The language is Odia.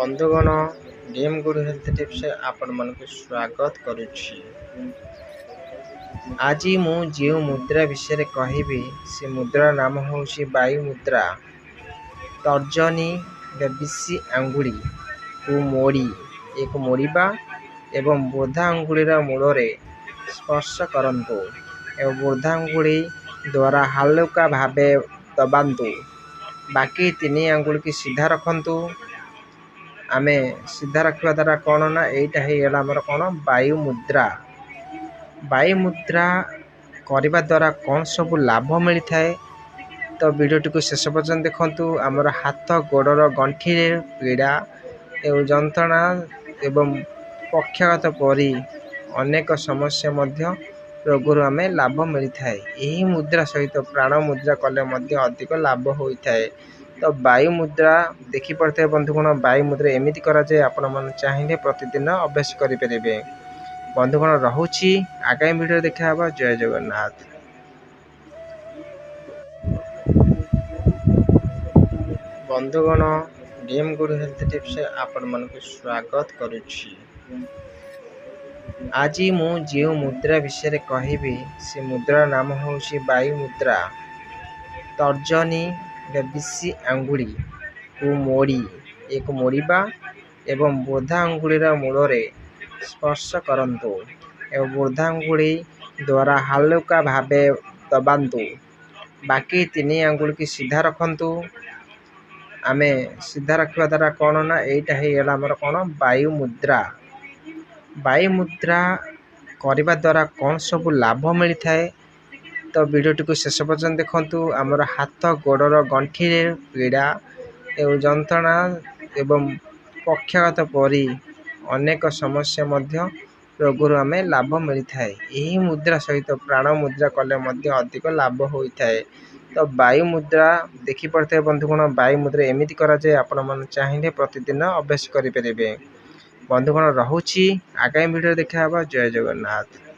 ବନ୍ଧୁଗଣ, ଡିଏମ୍ ଗୁରୁ ହେଲ୍ଥ ଟିପ୍ସ ଆପଣମାନଙ୍କୁ ସ୍ୱାଗତ କରୁଛି। ଆଜି ମୁଁ ଯେଉଁ ମୁଦ୍ରା ବିଷୟରେ କହିବି, ସେ ମୁଦ୍ରାର ନାମ ହେଉଛି ବାୟୁ ମୁଦ୍ରା। ତର୍ଜନୀ ବା ବିଶି ଆଙ୍ଗୁଳିକୁ ମୋଡ଼ି, ଏହାକୁ ମୋଡ଼ିବା ଏବଂ ବୃଦ୍ଧା ଆଙ୍ଗୁଳିର ମୂଳରେ ସ୍ପର୍ଶ କରନ୍ତୁ ଏବଂ ବୃଦ୍ଧା ଆଙ୍ଗୁଳି ଦ୍ୱାରା ହାଲୁକା ଭାବେ ଦବାନ୍ତୁ। ବାକି ତିନି ଆଙ୍ଗୁଳିକୁ ସିଧା ରଖନ୍ତୁ। ଆମେ ସିଧା ରଖିବା ଦ୍ୱାରା କ'ଣ ନା ଏଇଟା ହେଇଗଲା ଆମର କ'ଣ ବାୟୁ ମୁଦ୍ରା। ବାୟୁ ମୁଦ୍ରା କରିବା ଦ୍ୱାରା କ'ଣ ସବୁ ଲାଭ ମିଳିଥାଏ, ତ ଭିଡ଼ିଓଟିକୁ ଶେଷ ପର୍ଯ୍ୟନ୍ତ ଦେଖନ୍ତୁ। ଆମର ହାତ ଗୋଡ଼ର ଗଣ୍ଠିରେ ପୀଡ଼ା ଏବଂ ଯନ୍ତ୍ରଣା ଏବଂ ପକ୍ଷାଘାତ ପରି ଅନେକ ସମସ୍ୟା ମଧ୍ୟ ରୋଗରୁ ଆମେ ଲାଭ ମିଳିଥାଏ। ଏହି ମୁଦ୍ରା ସହିତ ପ୍ରାଣ ମୁଦ୍ରା କଲେ ମଧ୍ୟ ଅଧିକ ଲାଭ ହୋଇଥାଏ। ତ ବାୟୁ ମୁଦ୍ରା ଦେଖିପାରୁଥିବେ ବନ୍ଧୁଗଣ, ବାୟୁ ମୁଦ୍ରା ଏମିତି କରାଯାଏ। ଆପଣମାନେ ଚାହିଁଲେ ପ୍ରତିଦିନ ଅଭ୍ୟାସ କରିପାରିବେ। ବନ୍ଧୁଗଣ, ରହୁଛି, ଆଗାମୀ ଭିଡ଼ିଓ ଦେଖା ହେବ। ଜୟ ଜଗନ୍ନାଥ। ବନ୍ଧୁଗଣ, ଡିଏମ୍ ଗୁରୁ ହେଲ୍ଥ ଟିପ୍ସ ଆପଣମାନଙ୍କୁ ସ୍ୱାଗତ କରୁଛି। ଆଜି ମୁଁ ଯେଉଁ ମୁଦ୍ରା ବିଷୟରେ କହିବି, ସେ ମୁଦ୍ରାର ନାମ ହେଉଛି ବାୟୁ ମୁଦ୍ରା। ତର୍ଜନୀ ବା ବିଶି ଆଙ୍ଗୁଳିକୁ ମୋଡ଼ି, ଏହାକୁ ମୋଡ଼ିବା ଏବଂ ବୃଦ୍ଧା ଆଙ୍ଗୁଳିର ମୂଳରେ ସ୍ପର୍ଶ କରନ୍ତୁ ଏବଂ ବୃଦ୍ଧା ଆଙ୍ଗୁଳି ଦ୍ୱାରା ହାଲୁକା ଭାବେ ଦବାନ୍ତୁ। ବାକି ତିନି ଆଙ୍ଗୁଳିକୁ ସିଧା ରଖନ୍ତୁ। ଆମେ ସିଧା ରଖିବା ଦ୍ୱାରା କ'ଣ ନା ଏଇଟା ହେଇଗଲା ଆମର କ'ଣ ବାୟୁ ମୁଦ୍ରା। ବାୟୁ ମୁଦ୍ରା କରିବା ଦ୍ୱାରା କ'ଣ ସବୁ ଲାଭ ମିଳିଥାଏ, ତ ଭିଡ଼ିଓଟିକୁ ଶେଷ ପର୍ଯ୍ୟନ୍ତ ଦେଖନ୍ତୁ। ଆମର ହାତ ଗୋଡ଼ର ଗଣ୍ଠିରେ ପୀଡ଼ା ଏବଂ ଯନ୍ତ୍ରଣା ଏବଂ ପକ୍ଷାଘାତ ପରି ଅନେକ ସମସ୍ୟା ମଧ୍ୟ ରୋଗରୁ ଆମେ ଲାଭ ମିଳିଥାଏ। ଏହି ମୁଦ୍ରା ସହିତ ପ୍ରାଣ ମୁଦ୍ରା କଲେ ମଧ୍ୟ ଅଧିକ ଲାଭ ହୋଇଥାଏ। ତ ବାୟୁ ମୁଦ୍ରା ଦେଖିପାରୁଥିବେ ବନ୍ଧୁଗଣ, ବାୟୁ ମୁଦ୍ରା ଏମିତି କରାଯାଏ। ଆପଣମାନେ ଚାହିଁଲେ ପ୍ରତିଦିନ ଅଭ୍ୟାସ କରିପାରିବେ। ବନ୍ଧୁଗଣ, ରହୁଛି, ଆଗାମୀ ଭିଡ଼ିଓ ଦେଖା ହେବ। ଜୟ ଜଗନ୍ନାଥ।